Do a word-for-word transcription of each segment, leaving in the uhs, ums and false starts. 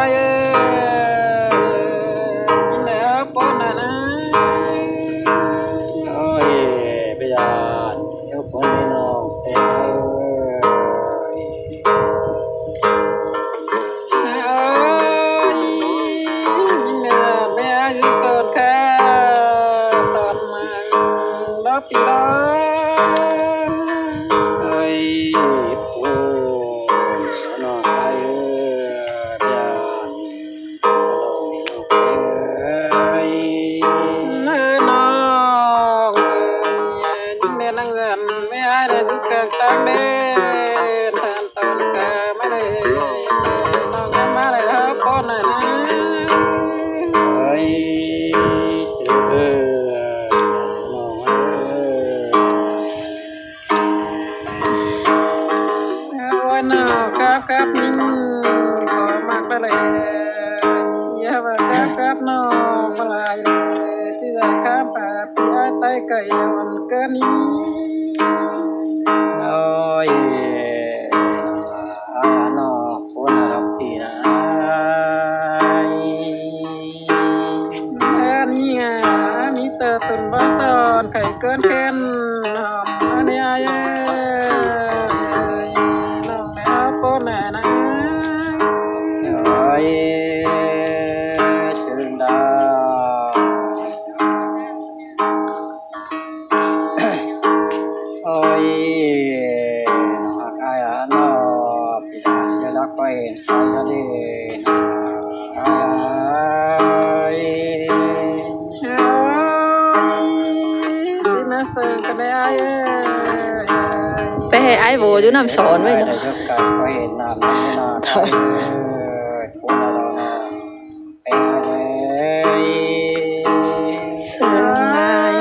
Ơi, ơi, ơi, bây giờ yêu của mình không? Ơi, ơi, bây giờ đi sốt kha, tòn mặn, đó thì đó. Ơi, ôi, nó ai ơi, bây giờ. Ơi, nong ơi, những đèn đang dần, mẹ ai đã giúp các tăng đen, than tòn cả, mẹ đây, nong em, mẹ đây, hấp con này nè. Ơi, sự ơi, nong ơi. Ôi, nong khắp khắp mình có mặt đó lệ. Iya, và khắp khắp nong mà lại lệ. Chỉ là khắp bà, thì ai tay cậy còn cơn ý. Ôi, à, nong, cuốn là đọc thì là ai. Ơn nhia, mi tơ tun bá son, khay cơn khen, hòm, ơn nhia, ơi, lòng mẹ áo cô nè nè. Ơi, xứng đáng. Ôi, nó hak ai à, nó bị hại cho lắc quay, ai cho đi, nó hak ai. Ôi, tí nó sờ cái đấy ai ơi. Bé hay ai vô chú nằm sòn vậy đó. Ai là cho cái quay nằm nó, nó, thôi. Ai ơi, cuốn nó, nó, nó. Sương lai.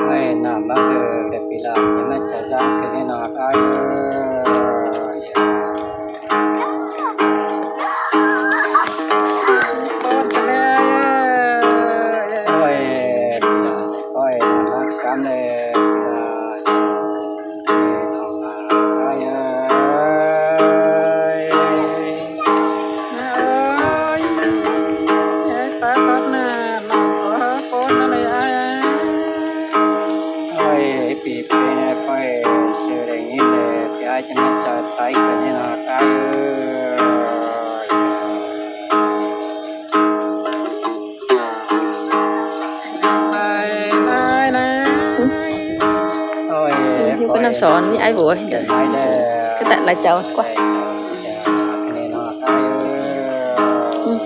Ôi, nọ bác, ờ, đẹp vì là cái nó chả dám cái này nọ, ai ơi. Ôi, ôi, nó cắm này, à. Ơi, ơi, ơi, ơi, phá khót nè, nọ có khót nè, ơi, ơi. Ơi, bị phê nè, phải sự đề nghị nè, thì ai cho nó cho tay cái này nọ, ơi, ơi. Ôi, hiu có năm sòn với ai bố. Cái tại là cháu quá.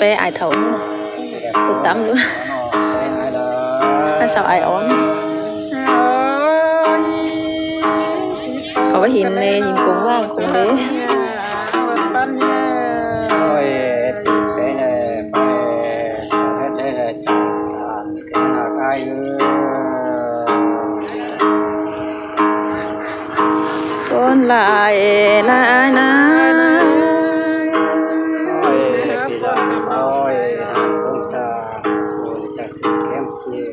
Bé ai thầu nữa. Tụt tắm nữa. Ai sao ai ón. Có cái hình này, hình cũng vàng cũng đấy. Ôi, bé này, bé này, bé này. Con lại nai nai. Ôi, thì là ôi, con ta, ôi, chắc thì kém kia.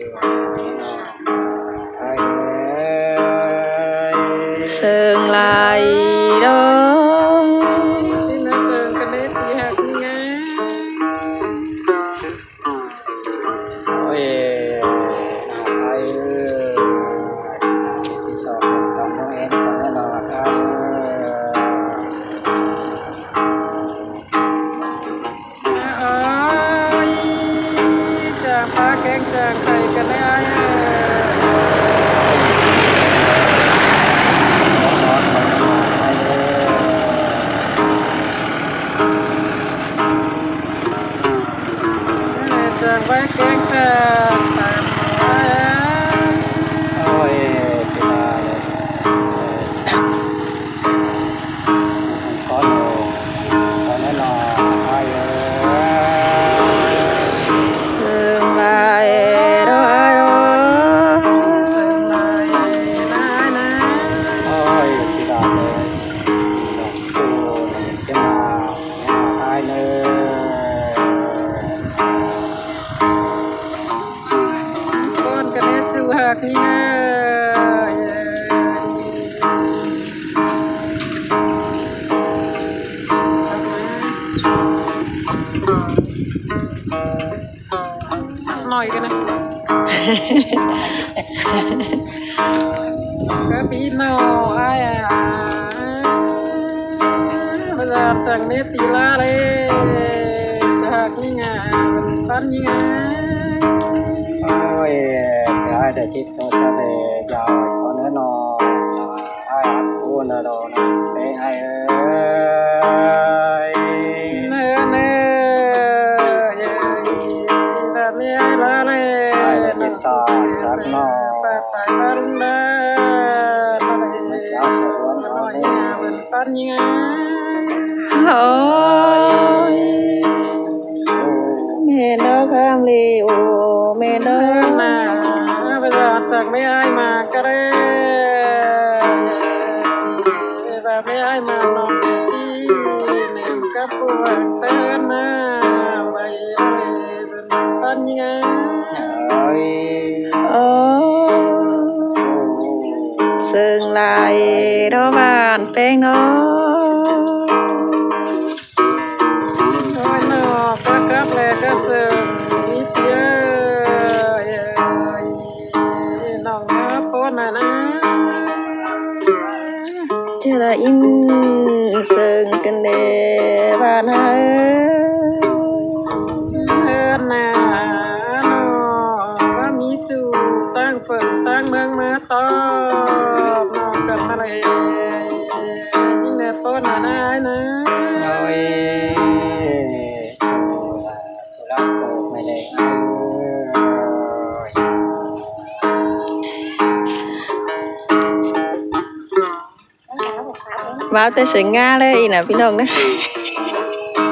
Ai, ai. Sương lai đó. Thì nó sương cái nét gì hạt nha. Ôi, ai, ai, ai, chỉ so con con nó em con nó nó, ai. Ôi, chàng phá kén chàng thầy cái này ai. Chàng vay kiêng chàng tạm nói. Ôi, thì là con, con nó là ai ơi. Sương lai đó ai ơi. Sương lai đó ai ơi. Ôi, thì là con, con, con, con, con, ai ơi. Con cái nét chu hạc nha. Nói cái này. Các vị nào ai à, bây giờ chẳng biết gì la đây. Chả như ngà, bắn như ngà. Ôi, cái ai để chết tôi sao để giờ có nữa nó. Ai ăn buôn ở đâu nè, bé ai ơi. Nè, nè, bà mẹ ai bà nè. Ai là chết ta, chắc nó. Bà phải bà đúng đó. Mà sao sẽ buôn nó nè. Bắn như. Ôi. Mẹ nó khám lì, ô, mẹ nó. Nè, bây giờ chắc mẹ ai mà cái đấy. Và bé ai mà lòng đi, ném cắp của tên mà, vậy là bắn nhá. Ôi. Ơ, sương lai đó bạn peng nó. Ôi, nó có cắp lẹ có sương, ít nhá. Lòng nó bố mà nó. Chứ là in sương cân đê bạn hả? Hơn nà nó bá mí chu tăng phượng tăng mương má to. Nó cần mà lệ. Những nè bố mà nó ai nữa. Rồi. Chú là, chú là cô mày lệ. Báo tới sớm Nga đấy, ý là phi nông đấy.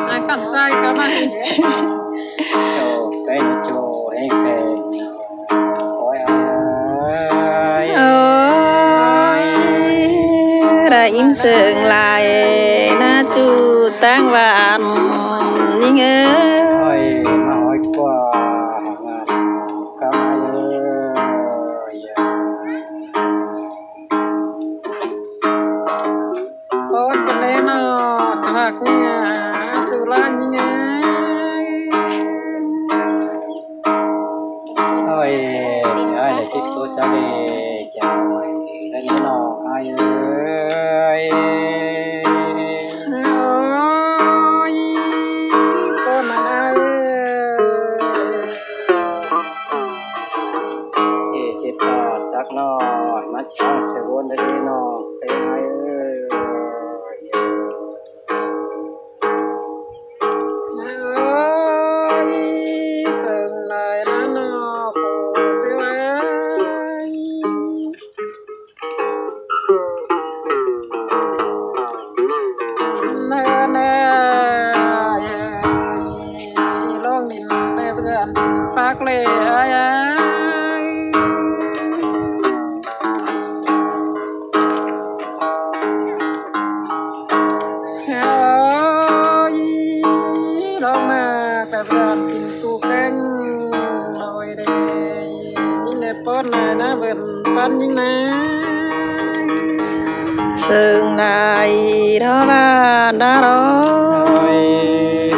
Ai cảm sai cả mà. Ôi, đã in sương lai, na chu tăng vạn, nhính ơi. Ôi, mà hỏi qua, cảm ơn. Con cái này nó thật nha, tụi lá nha. Ôi, ai là chết cô sao đi, chào mày, cái này nó ai ơi. Ôi, con mà ai. Ê, chết ta, chắc nó, mắt sáng sẽ buôn đi nó, cái hai ơi. Ôi, sớm nay nó, nó, cô sẽ ai. Nè, nè, lòng nín nè, bơ̆n phác lễ ai ai. Ôi, lòng nè, bơ̆n kinh tu keng, lôi đê, nín nè, bơ̆n nè, nè, bơ̆n Bắn nhính nè. Sương lai đó bạn đã đó. Ôi,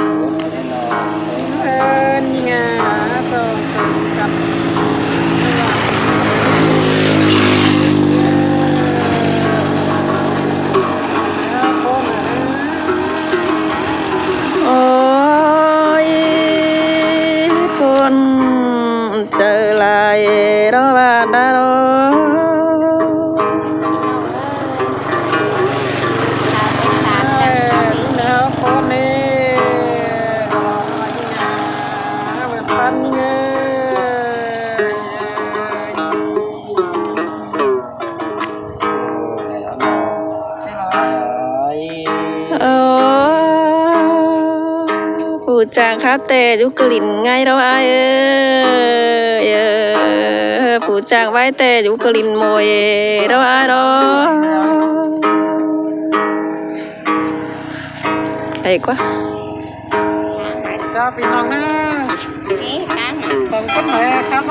ơn nhính à, sương sương cặp. Ôi, con trở lại đó bạn đã đó. Ơ, phủ chang khắp tê dú cờ lìn ngay đó ai ơi. Ơ, phủ chang vái tê dú cờ lìn mồi đó ai đó. Hay quá. Cho phi lòng nè. Không có mời khắp.